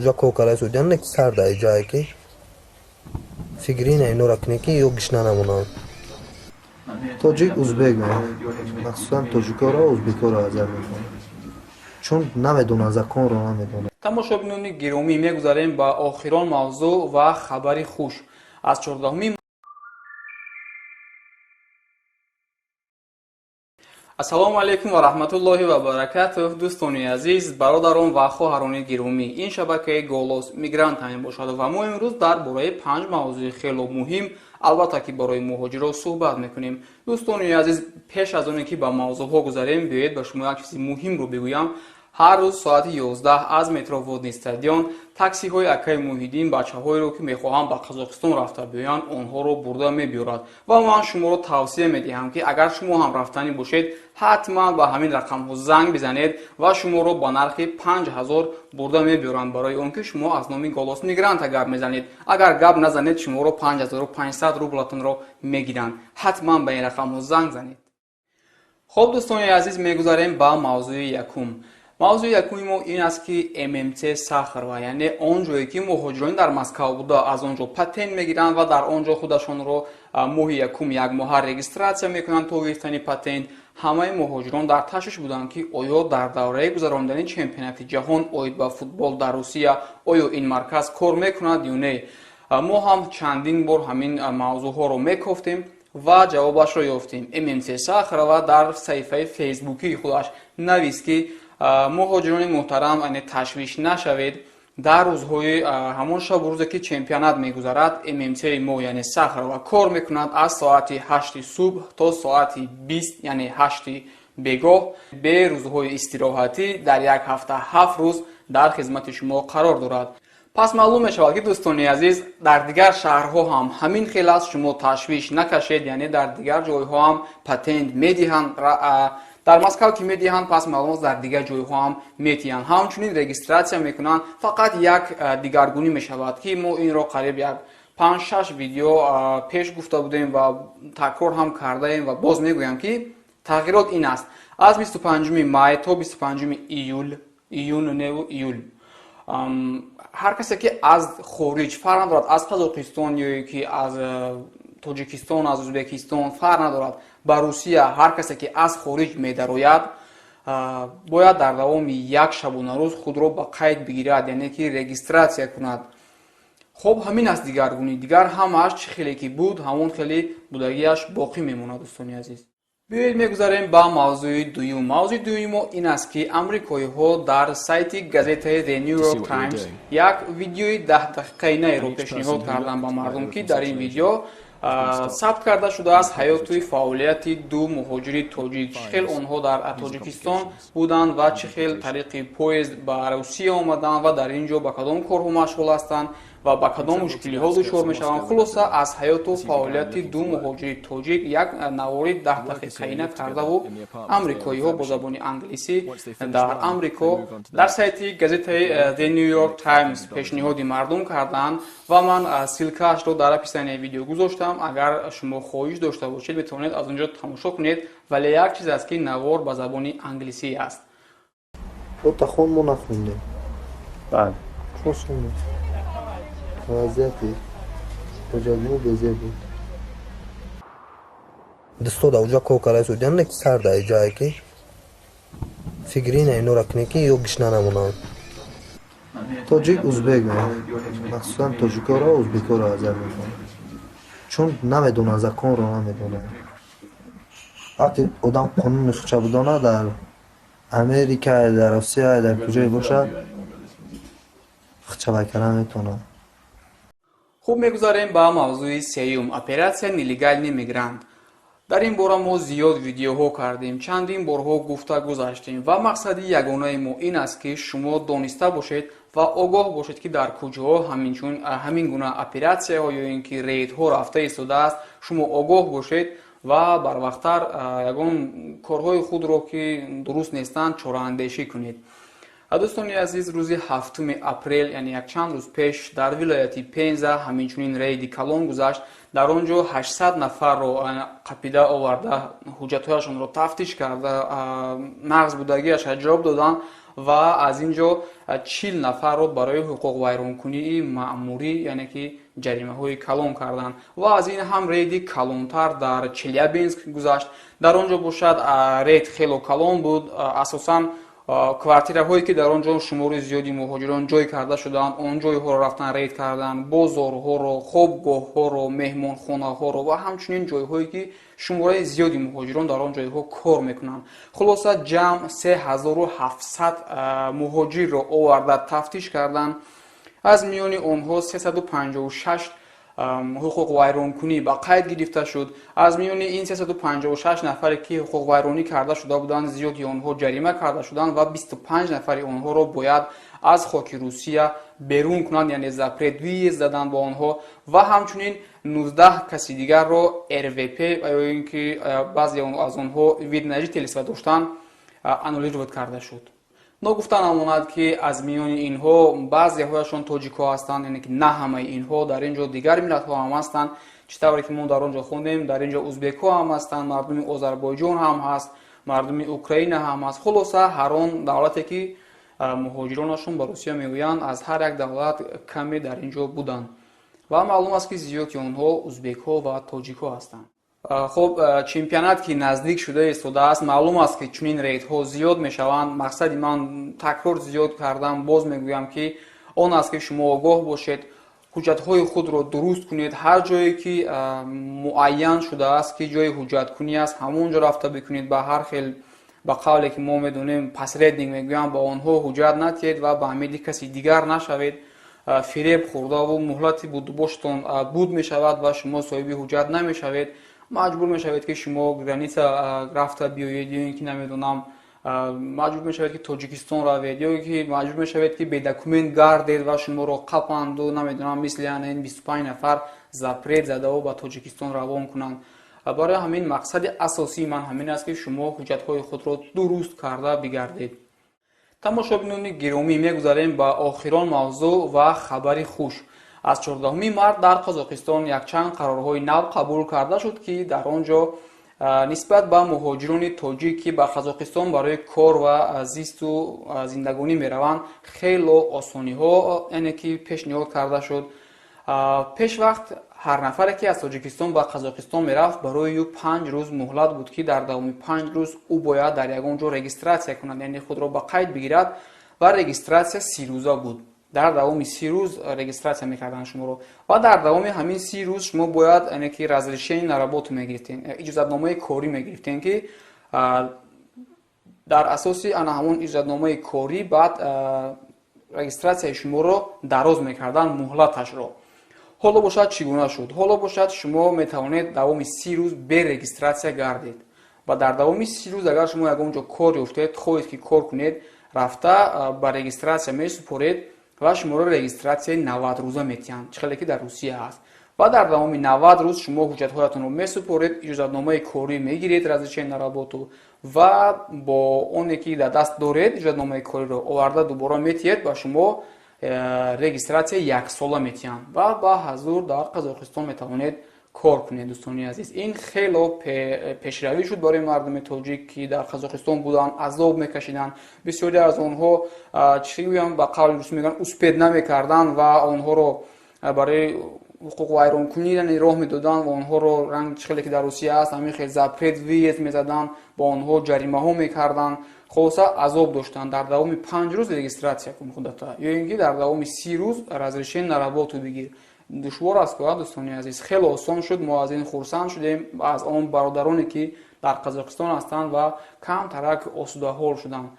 Ҷа кор карда судян не, сарда ҷае ки фикрина инора кунед, ки ё гишна намонанд. Тоҷик, узбек, махсусан тоҷикоро, узбекоро азият мекунанд, чун намедонанд, законро намедонанд. Тамошобинони гиромӣ, мегузарем ба охирон мавзӯъ ва хабари хуш аз 14-уми. Ассалому алайкум ва раҳматуллоҳи ва баракатуҳ, дӯстони азиз, бародарон ва хоҳарони гиромӣ. Ин шабакаи Голос Мигранта мебошад ва мо имрӯз дар бораи панҷ мавзӯи хело муҳим, албатта ки барои муҳоҷиро, суҳбат мекунем. Дӯстони азиз, пеш аз оне ки ба мавзӯъҳо гузарем, биёед ба шумо як чизи муҳимро бигӯям. Ҳар рӯз соати 11 аз метро Водный стадион таксиҳои акаи Муҳиддин бачаҳоеро, ки мехоҳанд ба Қазоқистон рафта биёянд, онҳоро бурда мебиёрад. Ва ман шуморо тавсия медиҳам, ки агар шумо ҳам рафтанӣ бошед, ҳатман ба ҳамин рақамҳо занг бизанед ва шуморо ба нархи 5000 бурда мебиёранд, барои он ки шумо аз номи Голос Мигранта гап мезанед. Агар гап назанед, шуморо 5500 рублатонро мегиранд. Ҳатман ба ин рақамҳо занг занед. Хуб, дӯстони азиз, мегузарем ба мавзӯи якум. Мавзӯи якуми мо ин аст, ки ММЦ Сахарова, яъне он ҷое ки муҳоҷирони дар Москав буда аз он ҷо патент мегиранд ва дар он ҷо худашонро моҳи якум як моҳа регистрация мекунанд то гирифтани патент. Ҳамаи муҳоҷирон дар ташвиш буданд, ки оё дар давраи гузарондани чемпионати ҷаҳон оид ба футбол дар Русия оё ин марказ кор мекунад ё не. Мо ҳам чандин бор ҳамин мавзӯъҳоро мекофтем ва ҷавобашро ёфтем. ММЦ Сахарова дар саҳифаи фейсбукии худаш навист, ки муҳоҷирони муҳтарам, яъне ташвиш нашавед, дар рӯзҳои ҳамон шабу рӯзе ки чемпионат мегузарад, ММЦи мо, яъне Сахарова, кор мекунад аз соати 8-и субҳ то соати 20, яъне 8-и бегоҳ, бе рӯзҳои истироҳатӣ, дар як ҳафта 7 рӯз дар хизмати шумо қарор дорад. Пас маълум мешавад, ки, дӯстони азиз, дар дигар шаҳрҳо ҳам ҳамин хел аст. Шумо ташвиш накашед, яъне дар дигар ҷойҳо ҳам патент медиҳанд. Дар Москав ки медиҳанд, пас маълум аст, дар дигар ҷойҳо ҳам метиҳанд, ҳамчунин регистрация мекунанд. Фақат як дигаргунӣ мешавад, ки мо инро қариб як панҷ шаш видео пеш гуфта будем ва такрор ҳам кардаем ва боз мегӯям, ки тағйирот ин аст: аз 25-уми май то 25-уми июл, июн неву июл, ҳар касе ки аз хориҷ, фарқ надорад, аз Қазоқистон ё ки аз Тоҷикистон, аз Ӯзбекистон, фарқ надорад, ба Русия ҳар касе ки аз хориҷ медарояд, бояд дар давоми як шабонарӯз худро ба қайд бигирад, яъне ки регистрация кунад. Хоб, ҳамин аст дигаргунӣ. Дигар ҳамааш чӣ хеле ки буд, ҳамон хеле будагиаш боқӣ мемонад. Дӯстони азиз, биёед мегузарем ба мавзӯи дуюм. Мавзӯи дуюми мо ин аст, ки амрикоиҳо дар сайти газетаи The New York Times як видеои 10 дақиқаинаеро пешниҳод карданд ба мардум, ки дар ин видео сабт карда шудааст ҳаёту фаъолияти ду муҳоҷири тоҷик, чӣ хел онҳо дар Тоҷикистон буданд ва чӣ хел тариқи поезд ба Русия омаданд ва дар ин ҷо ба кадом корҳо машғул ҳастанд ва ба кадом мушкилиҳо дучор мешаванд. Хулоса, аз ҳаёту фаъолияти ду муҳоҷири тоҷик як навори 10 дақиқаина кардаву амрикоиҳо бо забони англисӣ дар Амрико дар сайти газетаи The New York Times пешниҳоди мардум карданд ва ман ссылкаашро дар описанияи видео гузоштам. Агар шумо хоҳиш дошта бошед, метавонед аз он ҷо тамошо кунед. Вале як чиз аст, ки навор ба забони англисӣ аст. Хон мо нахондем. Бале. Вазъияти хоҷагимо безеб буд. Дӯсто да уҷа кор карда судян не, сарда ҷае ки фикрина инора кунед, ки ё гишна намонанд. Тоҷик, узбек, махсусан тоҷикоро, узбекоро азият мекунанд, чун намедонанд, законро намедонанд. Вақте одам қонуни худша бидонад, дар Америка, дар Русия, дар куҷое бошад, худша вай карда метавонад. Хуб, мегузарем ба мавзӯи сеюм: операция «Нелегальный мигрант». Дар ин бора мо зиёд видеоҳо кардем, чандин борҳо гуфта гузаштем ва мақсади ягонаи мо ин аст, ки шумо дониста бошед ва огоҳ бошед, ки дар куҷоҳо ҳамин гуна оператсияҳо ё ин ки рейдҳо рафта истодааст. Шумо огоҳ бошед ва барвақттар ягон корҳои худро, ки дуруст нестанд, чораандешӣ кунед. Дӯстони азиз, рӯзи 7-уми апрел, яъне якчанд рӯз пеш, дар вилояти Пенза ҳаминчунин рейди калон гузашт. Дар он ҷо 800 нафарро қапида оварда, ҳуҷҷатҳояшонро тафтиш карда, нағз будагиаша ҷавоб доданд. Ва аз ин ҷо 40 нафарро барои ҳуқуқвайронкунии маъмурӣ, яъне ки ҷаримаҳои калон карданд. Ва аз ин ҳам рейди калонтар дар Челябинск гузашт. Дар он ҷо бошад, рейд хело калон буд. Асосан квартираҳое, ки дар он ҷо шумори зиёди муҳоҷирон ҷой карда шуданд, он ҷойҳоро рафтан рейд карданд, бозорҳоро, хобгоҳҳоро, меҳмонхонаҳоро ва ҳамчунин ҷойҳое, ки шумораи зиёди муҳоҷирон дар он ҷойҳо кор мекунанд. Хулоса, ҷамъ 3700 муҳоҷирро оварда тафтиш карданд. Аз миёни онҳо 356 ҳуқуқвайронкунӣ ба қайд гирифта шуд. Аз миёни ин 356 нафаре, ки ҳуқуқвайронӣ карда шуда буданд, зиёди онҳо ҷарима карда шуданд ва 25 нафари онҳоро бояд аз хоки Русия берун кунанд, яъне запрет въезд заданд ба онҳо. Ва ҳамчунин 19 каси дигарро РВП ё ин ки баъзе аз онҳо вид на жительство доштанд, аннулировать карда шуд. Ногуфта намонад, ки аз миёни инҳо баъзеҳояшон тоҷикҳо ҳастанд, яъне ки на ҳамаи инҳо. Дар ин ҷо дигар миллатҳо ҳам ҳастанд. Чӣ тавре ки мо дар он ҷо хондем, дар ин ҷо узбекҳо ҳам ҳастанд, мардуми Озарбойҷон ҳам ҳаст, мардуми Украина ҳам ҳаст. Хулоса, ҳар он давлате, ки муҳоҷиронашон ба Русия меоянд, аз ҳар як давлат каме дар ин ҷо буданд. Ва маълум аст, ки зиёди онҳо узбекҳо ва тоҷикҳо ҳастанд. Хуб, чемпионат ки наздик шуда истодааст, маълум аст, ки чунин рейдҳо зиёд мешаванд. Мақсади ман такрор зиёд кардам, боз мегӯям, ки он аст, ки шумо огоҳ бошед, ҳуҷҷатҳои худро дуруст кунед. Ҳар ҷое ки муайян шудааст, ки ҷои ҳуҷҷаткунӣ аст, ҳамон ҷо рафта бикунед. Ба ҳар хел, ба қавле ки мо медонем, посредник мегӯям, ба онҳо ҳуҷҷат натиҳед ва ба амиди каси дигар нашавед. Фиреб хӯрдаву муҳлати будубоштон буд мешавад ва шумо соҳиби ҳуҷҷат намешавед. Маҷбур мешавед, ки шумо граница рафта биёед ё ин ки, намедонам, маҷбур мешавед, ки Тоҷикистон равед, ё ки маҷбур мешавед, ки бе документ гардед ва шуморо қапанду, намедонам, мисли ин 25 нафар запрет задаву ба Тоҷикистон равон кунанд. Барои ҳамин мақсади асосии ман ҳамин аст, ки шумо ҳуҷҷатҳои худро дуруст карда бигардед. Тамошобинони гиромӣ, мегузарем ба охирон мавзӯъ ва хабари хуш. Аз 14 март дар Қазоқистон якчанд қарорҳои нав қабул карда шуд, ки дар он ҷо нисбат ба муҳоҷирони тоҷик, ки ба Қазоқистон барои кор ва зисту зиндагонӣ мераванд, хело осониҳо, яъне ки пешниҳод карда шуд. Пешвақт ҳар нафаре, ки аз Тоҷикистон ба Қазоқистон мерафт, барои ӯ 5 рӯз муҳлат буд, ки дар давоми 5 рӯз ӯ бояд дар ягон ҷо регистрация кунад, яъне худро ба қайд бигирад. Ва регистрация 30 рӯза буд. Дар давоми 30 рӯз регистрация мекарданд шуморо ва дар давоми ҳамин 30 рӯз шумо бояд, яъне ки разрешение на работу мегирифтем, иҷозатномаи корӣ мегирифтем, ки дар асоси ана ҳамон иҷозатномаи корӣ баъд регистрацияи шуморо дароз мекарданд муҳлаташро. Ҳоло бошад, чӣ гуна шуд? Ҳоло бошад, шумо метавонед давоми 30 рӯз бе регистрация гардед ва дар давоми 30 рӯз агар шумо ягон ҷо кор ёфтед, хоҳед, ки кор кунед, рафта ба регистрация месупоред ва шуморо регистрацияи 90 рӯза метиҳанд, чӣ хеле ки дар Русия ҳаст. Ва дар давоми 90 рӯз шумо ҳуҷҷатҳоятонро месупоред, иҷозатномаи корӣ мегиред, разрешение на работу, ва бо оне ки дар даст доред, иҷозатномаи кориро оварда дубора метиҳед, ба шумо регистрация яксола метиҳанд ва ба ҳазур дар Қазоқистон метавонед кор кунед. Дӯстони азиз, ин хело пешравӣ шуд барои мардуми тоҷик, ки дар Қазоқистон буданд, азоб мекашиданд. Бисёре аз онҳо, чӣ гӯям, ба қавли русӣ мегӯянд, успеть намекарданд ва онҳоро барои ҳуқуқвайронкунӣ роҳ медоданд ва онҳоро ранг чӣ хеле ки дар Русия аст, ҳамин хел запрет въезд мезаданд, бо онҳо ҷаримаҳо мекарданд. Хулоса, азоб доштанд. Дар давоми 5 рӯз регистрация кун худата ё ин ки дар давоми 30 рӯз разрешение на работу бигир. Душвор аст, ку, дӯстони азиз? Хеле осон шуд. Мо аз ин хурсанд шудем, аз он бародароне, ки дар Қазоқистон ҳастанд ва камтарак осудаҳол шуданд.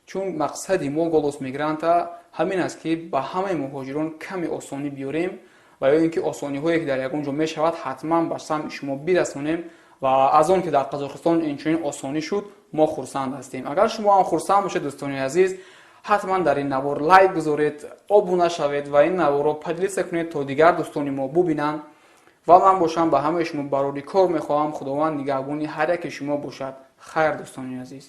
Чун мақсади мо, Голос мигранта, ҳамин аст, ки ба ҳамаи муҳоҷирон каме осонӣ биёрем ва ё ин ки осониҳое, ки дар ягон ҷо мешавад, ҳатман ба самъи шумо бирасонем. Ва аз он ки дар Қазоқистон инчунин осонӣ шуд, мо хурсанд ҳастем. Агар шумо ҳам хурсанд бошед, дӯстони азиз, ҳатман дар ин навор лайк гузоред, обуна шавед ва ин наворро поделиться кунед, то дигар дӯстони мо бубинанд. Ва ман бошам, ба ҳамаи шумо барори кор мехоҳам. Худованд нигаҳбони ҳар яке шумо бошад. Хайр, дӯстони азиз.